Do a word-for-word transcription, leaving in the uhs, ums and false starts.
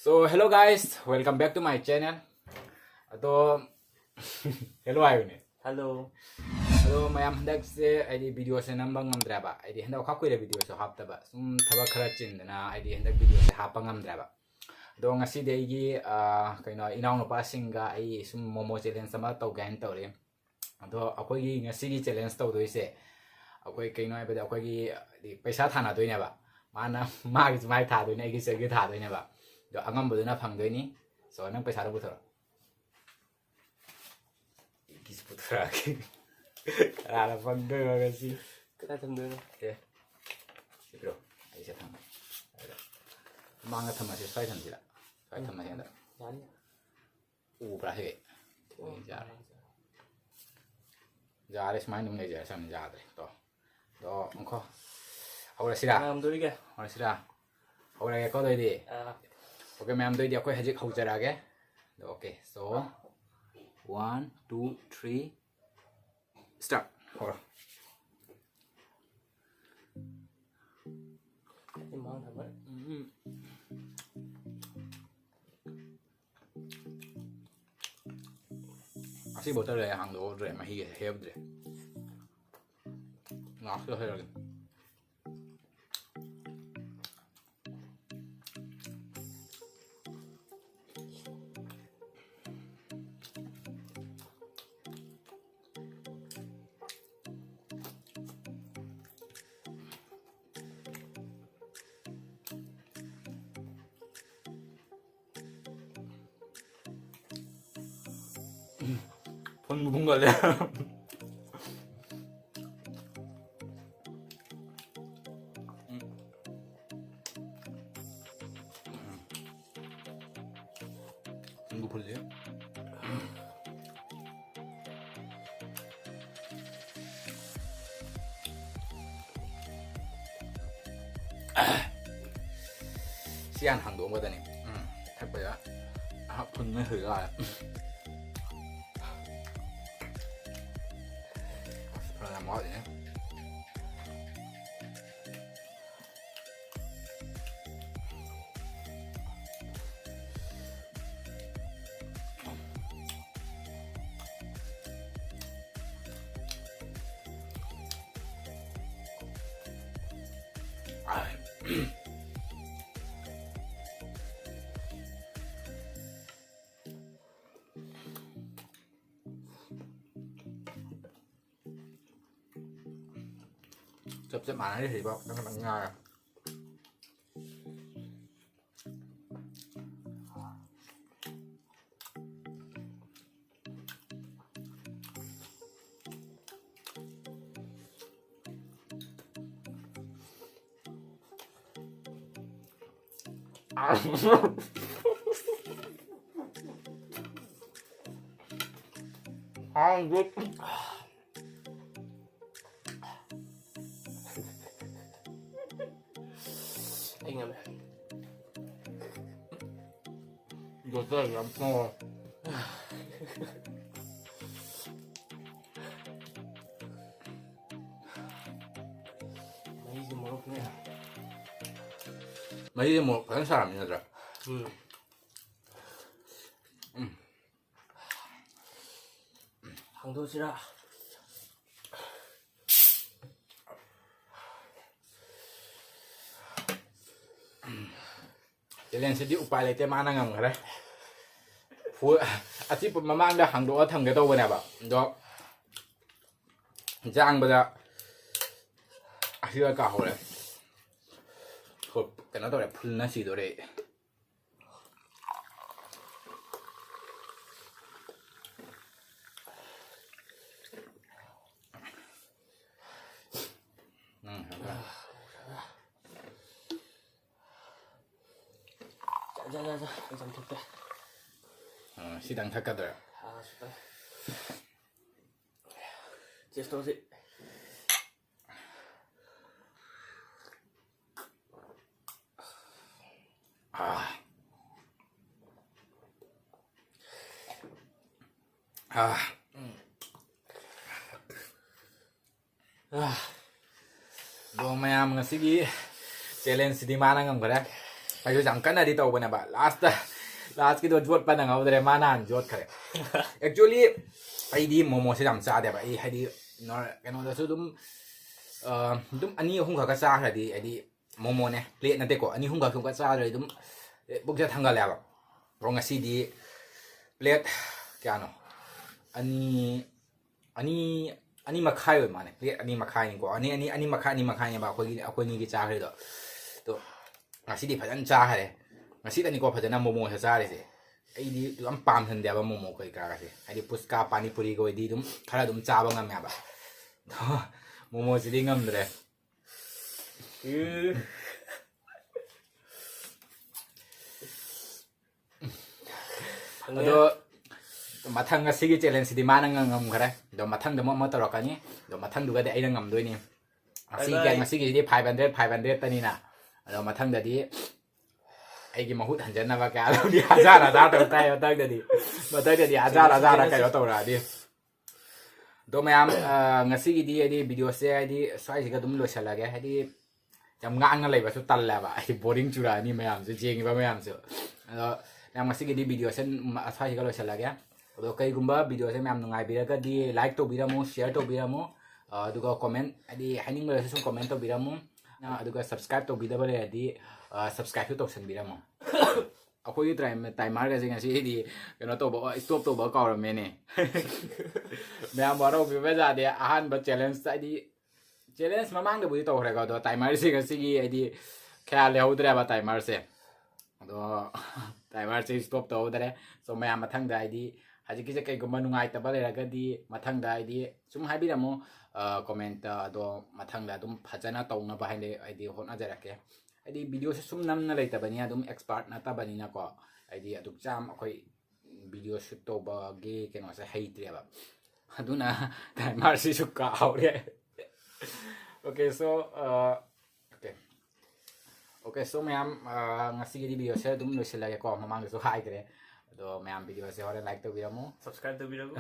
So, hello guys, welcome back to my channel. ꯑꯗꯣ, hello ꯍꯥꯏꯕꯅꯦ꯫ Hello. ꯑꯗꯣ ꯃꯌꯥꯝ, ꯍꯟꯗꯛꯁꯦ ꯑꯩꯗꯤ videoꯁꯦ ꯅꯝꯕ ꯉꯝꯗ꯭ꯔꯦꯕ꯫ ꯑꯩꯗꯤ ꯍꯟꯗꯛ ꯈ꯭ꯋꯥꯏ ꯀꯨꯏꯔꯦ videoꯁꯦ ꯍꯥꯞꯇꯕ꯫ ꯁꯨꯝ ꯊꯕꯛ ꯈꯔ ꯆꯤꯟꯗꯅ ꯑꯩꯗꯤ ꯍꯟꯗꯛ videoꯁꯦ ꯍꯥꯞꯄ ꯉꯝꯗ꯭ꯔꯦꯕ꯫ ꯑꯗꯣ ꯉꯁꯤꯗꯤ ꯑꯩꯒꯤ, ꯑ, ꯀꯩꯅꯣ, ꯏꯅꯥꯎꯅꯨꯄꯥꯁꯤꯡꯒ ꯑꯩ ꯁꯨꯝ momo challenge ꯑꯃ ꯇꯧꯒꯦ ꯍꯥꯏꯅ ꯇꯧꯔꯤ꯫ ꯑꯗꯣ ꯑꯩꯈꯣꯏꯒꯤ ꯉꯁꯤꯒꯤ challenge ꯇꯧꯗꯣꯏꯁꯦ, ꯑꯩꯈꯣꯏ ꯀꯩꯅꯣ ꯍꯥꯏꯕꯗ, ꯑꯩꯈꯣꯏꯒꯤ ꯍꯥꯏꯗꯤ ꯄꯩꯁꯥ ꯊꯥꯅꯗꯣꯏꯅꯦꯕ꯫ ꯃꯥꯅ ꯃꯥꯒꯤꯁꯨ ꯃꯥꯏ ꯊꯥꯗꯣꯏꯅꯦ, ꯑꯩꯒꯤꯁꯨ ꯑꯩꯒꯤ ꯊꯥꯗꯣꯏꯅꯦꯕ꯫ ꯑꯗꯣ ꯑꯉꯝꯕꯗꯨꯅ ꯐꯪꯗꯣꯏꯅꯤ꯫ So, ꯅꯪ ꯄꯩꯁꯥꯗꯣ ꯄꯨꯊꯣꯔꯛꯑꯣ꯫ ꯑꯩꯒꯤꯁꯨ ꯄꯨꯊꯣꯔꯛꯑꯒꯦ꯫ ꯀꯅꯥꯅ ꯐꯪꯗꯣꯏꯅꯣ ꯉꯁꯤ? ꯀꯗꯥꯏ ꯊꯝꯗꯣꯏꯅꯣ? ꯑꯦ, ꯁꯤ ꯄꯤꯔꯛꯑꯣ꯫ ꯑꯩ ꯁꯤꯗ ꯊꯝꯒꯦ꯫ ꯑꯗ ꯃꯥꯡꯗ ꯊꯝꯃꯁꯤ, ꯁ꯭ꯋꯥꯏ ꯊꯝꯁꯤꯔꯥ? ꯁ꯭ꯋꯥꯏ ꯊꯝꯃꯁꯤ ꯍꯟꯗꯛ꯫ ꯌꯥꯅꯤ꯫ ꯎꯕ꯭ꯔꯥ ꯁꯤ? ꯎꯝ, ꯌꯥꯔꯦ꯫ ꯌꯥꯔꯦ, ꯁꯨꯃꯥꯏꯅ ꯑꯗꯨꯝ ꯂꯩꯖꯔꯁꯅꯨ, ꯌꯥꯗ꯭ꯔꯦ꯫ ꯇꯣ꯫ ꯇꯣ, ꯉꯥꯏꯈꯣ꯫ ꯍꯧꯔꯁꯤꯔꯥ? ꯀꯅꯥ ꯉꯝꯗꯣꯔꯤꯒꯦ? ꯍꯧꯔꯁꯤꯔꯥ? ꯍꯧꯔꯒꯦꯀꯣ, ꯑꯗꯨꯑꯣꯏꯗꯤ꯫ ꯑꯥ꯫ Okay, ꯃꯌꯥꯝ, ꯑꯗꯨꯑꯣꯏꯗꯤ ꯑꯩꯈꯣꯏ ꯍꯧꯖꯤꯛ ꯍꯧꯖꯔꯛꯑꯒꯦ꯫ ꯑꯗꯣ, okay, so, one, two, three, start. ꯍꯧꯔꯣ꯫ ꯑꯩ ꯃꯥꯡ ꯊꯝꯃꯦ꯫ ꯎꯝ꯫ ꯑꯁꯤ bottle ꯑꯩ ꯍꯥꯡꯗꯣꯛꯍꯧꯗ꯭ꯔꯦ, ꯃꯍꯤꯒ ꯍꯩꯍꯧꯗ꯭ꯔꯦ꯫ Last ꯍꯩꯔꯒꯦ꯫ ꯐꯨꯟꯕꯨ ꯐꯨꯟꯒꯠꯂꯦ꯫ ꯐꯨꯟꯕꯨ ꯐꯨꯜꯂꯦ꯫ ꯁꯤ ꯍꯥꯟꯅ ꯍꯥꯡꯗꯣꯛꯑꯝꯒꯗꯅꯤ꯫ ꯎꯝ, ꯊꯛꯄꯗ ꯑꯍ, ꯐꯨꯟꯕ ꯍꯨꯏ ꯂꯥꯛꯑꯦ꯫ ꯑꯁ, ꯐꯅꯌꯥꯝ ꯋꯥꯠꯂꯤꯅꯦ꯫ ꯆꯞ ꯆꯞ ꯃꯥꯟꯅꯔꯤ ꯍꯧꯖꯤꯛꯐꯥꯎ, ꯈꯤꯇꯪ ꯈꯤꯇꯪ ꯉꯥꯏꯔꯦ꯫ ꯑꯩ ꯉꯝꯃꯦ꯫ ꯗꯣꯁꯇꯔ ꯌꯥꯝ ꯊꯣꯡꯉꯣ꯫ ꯃꯍꯤꯁꯦ ꯃꯣꯔꯣꯛꯅꯦ꯫ ꯃꯍꯤꯁꯦ ꯃꯣꯔꯣꯛ ꯐꯖꯅ ꯁꯥꯔꯝꯅꯤ ꯅꯠꯇ꯭ꯔꯥ? ꯎꯝ꯫ ꯎꯝ꯫ ꯍꯥꯡꯗꯣꯛꯁꯤꯔꯥ? ꯆꯦꯂꯦꯟꯖꯁꯤꯗꯤ ꯎꯄꯥꯏ ꯂꯩꯇꯦ, ꯃꯥꯅ ꯉꯝꯈ꯭ꯔꯦ꯫ ꯐꯨ-, ꯑꯁꯤ ꯃꯃꯥꯡꯗ ꯍꯥꯡꯗꯣꯛꯑ ꯊꯝꯒꯦ ꯇꯧꯕꯅꯦꯕ, ꯑꯗꯣ ꯌꯥꯡꯕꯗ ꯑꯁꯤꯒ ꯀꯥꯍꯧꯔꯦ꯫ ꯍꯣ-, ꯀꯩꯅꯣ ꯇꯧꯔꯦ, ꯐꯨꯜꯅ ꯁꯤꯗꯣꯔꯦ꯫ ꯎꯝ, ꯍꯥꯏꯕ꯫ ꯖꯥ, ꯖꯥ, ꯖꯥ, ꯖꯥ, ꯑꯩ ꯆꯥꯝꯊꯣꯛꯀꯦ꯫ ꯑ, ꯁꯤꯗꯪ ꯊꯛꯀꯗꯣꯏꯔꯥ? ꯑꯥ, ꯁꯨꯃꯥꯏꯅ꯫ Cheers ꯇꯧꯁꯤ꯫ ꯑꯥ꯫ ꯑꯥ꯫ ꯎꯝ꯫ ꯑꯥ꯫ ꯑꯗꯣ ꯃꯌꯥꯝ, ꯉꯁꯤꯒꯤ ꯆꯦꯂꯦꯟꯖꯁꯤꯗꯤ ꯃꯥꯅ ꯉꯝꯈꯔꯦ꯫ ꯑꯩꯁꯨ ꯌꯥꯝ ꯀꯟꯅꯗꯤ ꯇꯧꯕꯅꯦꯕ, ꯂꯥꯁꯇ, ꯂꯥꯁꯀꯤꯗꯣ ꯌꯣꯠꯄ ꯅꯪꯍꯧꯗ꯭ꯔꯦ, ꯃꯥꯅ ꯍꯥꯟꯅ ꯌꯣꯠꯈ꯭ꯔꯦ꯫ Actually, ꯑꯩꯗꯤ ꯃꯣꯃꯣꯁꯦ ꯌꯥꯝ ꯆꯥꯗꯦꯕ꯫ ꯑꯩ, ꯍꯥꯏꯗꯤ, ꯅꯣꯔ-, ꯀꯩꯅꯣꯗꯁꯨ ꯑꯗꯨꯝ, ꯑ, ꯑꯗꯨꯝ ꯑꯅꯤ ꯑꯍꯨꯝ ꯈꯛꯀ ꯆꯥꯈ꯭ꯔꯗꯤ, ꯍꯥꯏꯗꯤ, ꯃꯣꯃꯣꯅꯦ, ꯄ꯭ꯂꯦꯠ ꯅꯠꯇꯦꯀꯣ, ꯑꯅꯤ ꯑꯍꯨꯝꯒ ꯁꯨꯝ ꯈꯛ ꯆꯥꯗ꯭ꯔꯗꯤ ꯑꯗꯨꯝ ꯄꯨꯛꯁꯦ ꯊꯪꯒꯠꯂꯦꯕ꯫ ꯑꯗꯣ ꯉꯁꯤꯗꯤ ꯄ꯭ꯂꯦꯠ ꯀꯌꯥꯅꯣ, ꯑꯅꯤ ꯑꯅꯤ ꯑꯅꯤ ꯃꯈꯥꯏ ꯑꯣꯏ ꯃꯥꯜꯂꯦ꯫ ꯄ꯭ꯂꯦꯠ ꯑꯅꯤ ꯃꯈꯥꯏꯅꯤꯀꯣ, ꯑꯅꯤ ꯑꯅꯤ ꯑꯅꯤ ꯃꯈꯥꯏ ꯑꯅꯤ ꯃꯈꯥꯏꯅꯦꯕ ꯑꯩꯈꯣꯏꯒꯤ, ꯑꯩꯈꯣꯏꯅꯤꯒꯤ ꯆꯥꯈ꯭ꯔꯤꯗꯣ꯫ ꯑꯗꯣ ꯉꯁꯤꯗꯤ ꯐꯖꯅ ꯆꯥꯈ꯭ꯔꯦ꯫ ꯉꯁꯤꯗꯅꯤꯀꯣ ꯐꯖꯅ ꯃꯣꯃꯣꯁꯦ ꯆꯥꯔꯤꯁꯦ꯫ ꯑꯩꯗꯤ ꯌꯥꯝ ꯄꯥꯝꯍꯟꯗꯦꯕ ꯃꯣꯃꯣ ꯀꯩꯀꯥꯒꯁꯦ, ꯍꯥꯏꯗꯤ ꯄꯨꯁꯀꯥ ꯄꯥꯅꯤꯄꯨꯔꯤꯒ ꯑꯣꯏꯗꯤ ꯑꯗꯨꯝ ꯈꯔ ꯑꯗꯨꯝ ꯆꯥꯕ ꯉꯝꯃꯦꯕ꯫ ꯑꯗꯣ ꯃꯣꯃꯣꯁꯤꯗꯤ ꯉꯝꯗ꯭ꯔꯦ꯫ ꯑꯗꯣ ꯃꯊꯪ, ꯉꯁꯤꯒꯤ ꯆꯦꯂꯦꯟꯖꯁꯤꯗꯤ ꯃꯥꯅ ꯉꯝꯈ꯭ꯔꯦ꯫ ꯑꯗꯣ ꯃꯊꯪꯗ ꯑꯃꯨꯛ ꯑꯃ ꯇꯧꯔꯛꯀꯅꯤ꯫ ꯑꯗꯣ ꯃꯊꯪꯗꯨꯒꯗꯤ ꯑꯩꯅ ꯉꯝꯗꯣꯏꯅꯤ꯫ ꯉꯁꯤꯒꯤ, ꯉꯁꯤꯒꯤꯁꯤꯗꯤ ꯐꯥꯏꯚ ꯍꯟꯗ꯭ꯔꯦꯠ, ꯐꯥꯏꯚ ꯍꯟꯗ꯭ꯔꯦꯠꯇꯅꯤꯅ꯫ ꯑꯗꯣ ꯃꯊꯪꯗꯗꯤ ꯑꯩꯒꯤ ꯃꯍꯨꯠ ꯍꯟꯖꯅꯕ ꯀꯌꯥ ꯂꯧꯗꯤ ꯍꯖꯥꯔ ꯍꯖꯥꯔ ꯇꯧ ꯇꯥꯏ ꯃꯊꯪꯗꯗꯤ꯫ ꯃꯊꯪꯗꯗꯤ ꯍꯖꯥꯔ ꯍꯖꯥꯔ ꯀꯩꯅꯣ ꯇꯧꯔꯛꯑꯗꯤ꯫ ꯑꯗꯣ ꯃꯌꯥꯝ, ꯑ, ꯉꯁꯤꯒꯤꯗꯤ ꯍꯥꯏꯗꯤ ꯚꯤꯗꯤꯑꯣꯁꯦ ꯍꯥꯏꯗꯤ ꯁ꯭ꯋꯥꯏꯁꯤꯒ ꯑꯗꯨꯝ ꯂꯣꯏꯁꯤꯜꯂꯒꯦ꯫ ꯍꯥꯏꯗꯤ ꯌꯥꯝ ꯉꯥꯡꯉ ꯂꯩꯕꯁꯨ ꯇꯜꯂꯦꯕ, ꯍꯥꯏꯗꯤ ꯕꯣꯔꯤꯡ ꯆꯨꯔꯛꯑꯅꯤ ꯃꯌꯥꯝꯁꯨ, ꯌꯦꯡꯉꯤꯕ ꯃꯌꯥꯝꯁꯨ꯫ ꯑꯗꯣ ꯃꯌꯥꯝ ꯉꯁꯤꯒꯤꯗꯤ ꯚꯤꯗꯤꯑꯣꯁꯦ ꯁ꯭ꯋꯥꯏꯁꯤꯒ ꯂꯣꯏꯁꯤꯜꯂꯒꯦ꯫ ꯑꯗꯣ ꯀꯩꯒꯨꯝꯕ ꯚꯤꯗꯤꯑꯣꯁꯦ ꯃꯌꯥꯝ ꯅꯨꯡꯉꯥꯏꯕꯤꯔꯒꯗꯤ ꯂꯥꯏꯛ ꯇꯧꯕꯤꯔꯝꯃꯨ, ꯁꯤꯌꯔ ꯇꯧꯕꯤꯔꯝꯃꯨ, ꯑ, ꯑꯗꯨꯒ ꯀꯣꯃꯦꯟ, ꯍꯥꯏꯗꯤ ꯍꯥꯏꯅꯤꯡꯕ ꯂꯩꯔꯁꯨ ꯁꯨꯝ ꯀꯣꯃꯦꯟ ꯇꯧꯕꯤꯔꯝꯃꯨ, ꯑ, ꯑꯗꯨꯒ ꯁꯕꯁꯀ꯭ꯔꯥꯏꯕ ꯇꯧꯕꯤꯗꯕ ꯂꯩꯔꯗꯤ, ꯑ, ꯁꯕꯁꯀ꯭ꯔꯥꯏꯕꯁꯨ ꯇꯧꯁꯟꯕꯤꯔꯝꯃꯨ꯫ ꯑꯩꯈꯣꯏꯒꯤ ꯇ꯭ꯔꯥꯏ-, ꯇꯥꯏꯃꯔꯁꯦ ꯉꯁꯤꯗꯤ ꯀꯩꯅꯣ ꯇꯧꯕ, ꯏꯁꯇꯣꯞ ꯇꯧꯕ ꯀꯥꯎꯔꯝꯃꯦꯅꯦ꯫ ꯃꯌꯥꯝ ꯋꯥꯔꯧꯕꯤꯕ ꯌꯥꯗꯦ꯫ ꯑꯍꯥꯟꯕ ꯆꯦꯂꯦꯟꯖ, ꯍꯥꯏꯗꯤ ꯆꯦꯂꯦꯟꯖ ꯃꯃꯥꯡꯗꯕꯨꯗꯤ ꯇꯧꯈ꯭ꯔꯦꯀꯣ, ꯑꯗꯣ ꯇꯥꯏꯃꯔꯁꯦ ꯉꯁꯤꯒꯤ ꯍꯥꯏꯗꯤ ꯀꯌꯥ ꯂꯩꯍꯧꯗ꯭ꯔꯦꯕ ꯇꯥꯏꯃꯔꯁꯦ꯫ ꯑꯗꯣ ꯇꯥꯏꯃꯔꯁꯦ ꯏꯁꯇꯣꯞ ꯇꯧꯍꯧꯗꯔꯦ꯫ ꯁꯣ ꯃꯌꯥꯝ ꯃꯊꯪꯗ ꯍꯥꯏꯗꯤ ꯍꯧꯖꯤꯛꯀꯤꯁꯦ ꯀꯩꯒꯨꯝꯕ ꯅꯨꯡꯉꯥꯏꯇꯕ ꯂꯩꯔꯒꯗꯤ ꯃꯊꯪꯗ ꯍꯥꯏꯗꯤ ꯁꯨꯝ ꯍꯥꯏꯕꯤꯔꯝꯃꯣ, ꯀꯣꯃꯦꯟꯇ꯫ ꯑꯗꯣ ꯃꯊꯪꯗ ꯑꯗꯨꯝ ꯐꯖꯅ ꯇꯧꯅꯕ ꯍꯥꯏꯗꯤ, ꯍꯥꯏꯗꯤ ꯍꯣꯠꯅꯖꯔꯛꯀꯦ꯫ ꯍꯥꯏꯗꯤ ꯚꯤꯗꯤꯑꯣꯁꯦ ꯁꯨꯝ ꯅꯝꯅ ꯂꯩꯇꯕꯅꯤꯅ, ꯑꯗꯨꯝ ꯑꯦꯛꯁꯄꯥꯔꯠ ꯅꯠꯇꯕꯅꯤꯅꯀꯣ, ꯍꯥꯏꯗꯤ ꯑꯗꯨꯛ ꯆꯥꯝ ꯑꯩꯈꯣꯏ ꯚꯤꯗꯤꯑꯣ ꯁꯨꯠ ꯇꯧꯕꯒꯤ ꯀꯩꯅꯣꯁꯦ ꯍꯩꯇ꯭ꯔꯦꯕ꯫ ꯑꯗꯨꯅ ꯇꯥꯏꯃꯔꯁꯤꯁꯨ ꯀꯥꯎꯔꯦ꯫ Okay, so, okay, okay, so ꯃꯌꯥꯝ, ꯑ, ꯉꯁꯤꯒꯤꯗꯤ ꯚꯤꯗꯤꯑꯣꯁꯦ ꯑꯗꯨꯝ ꯂꯣꯏꯁꯤꯜꯂꯒꯦꯀꯣ, ꯃꯃꯥꯡꯗꯁꯨ ꯍꯥꯏꯈ꯭ꯔꯦ꯫ ꯑꯗꯣ ꯃꯌꯥꯝ ꯚꯤꯗꯤꯑꯣꯁꯦ ꯍꯣꯔꯦꯟ ꯂꯥꯏꯛ ꯇꯧꯕꯤꯔꯝꯃꯨ, ꯁꯕꯁꯀ꯭ꯔꯥꯏꯕ ꯇꯧꯕꯤꯔꯝꯃꯨ꯫